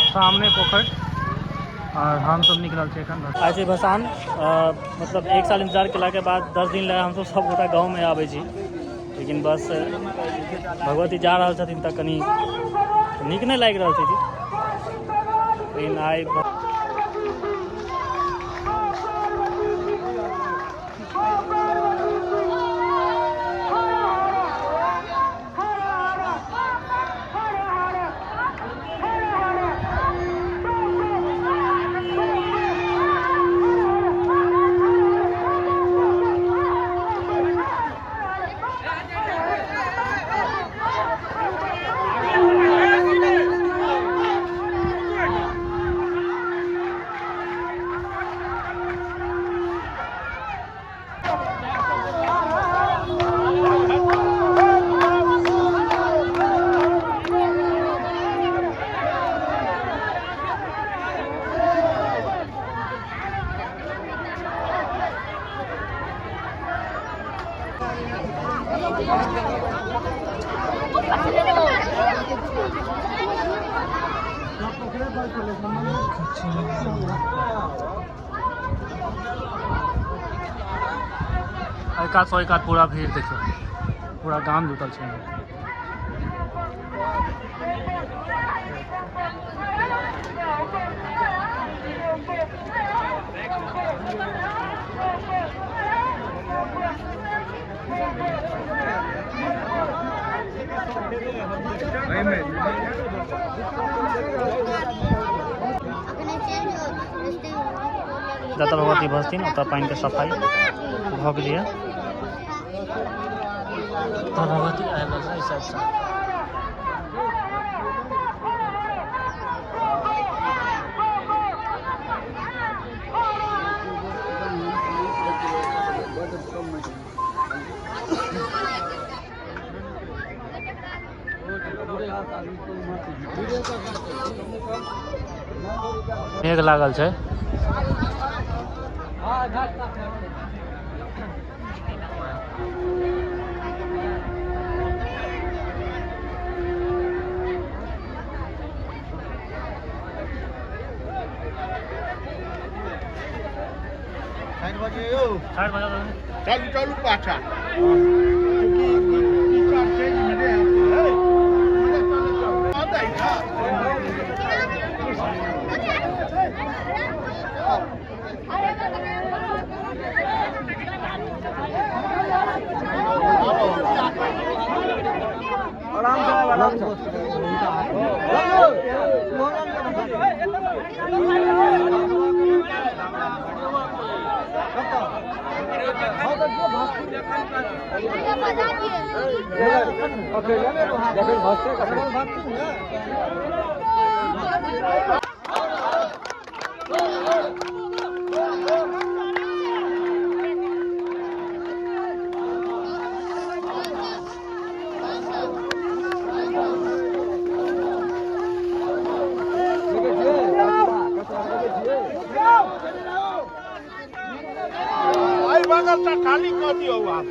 सामने पोखर और हम सब निकलल छी एखन। आइ छै भसान, मतलब एक साल इंतजार केला के बाद 10 दिन लए हमसब सब गोटा गाँव में आबै छी, लेकिन बस भगवती जा रहल छथिन तऽ कनि नीक नहि लागि रहल छै जी। लेकिन आइ एहि कात ओहि कात पूरा भीड़ देखियौ, पूरा गाम जुटल छै। जतऽ भगवती बसथिन ओतऽ पानिके सफाइ भऽ गेलैए। तऽ भगवती आबि रहल छै एहि साइडसँ। मेघ लागल छै। चलू चलू पाछा। आराम से आराम से। रास्ता खाली कऽ दियौ आब।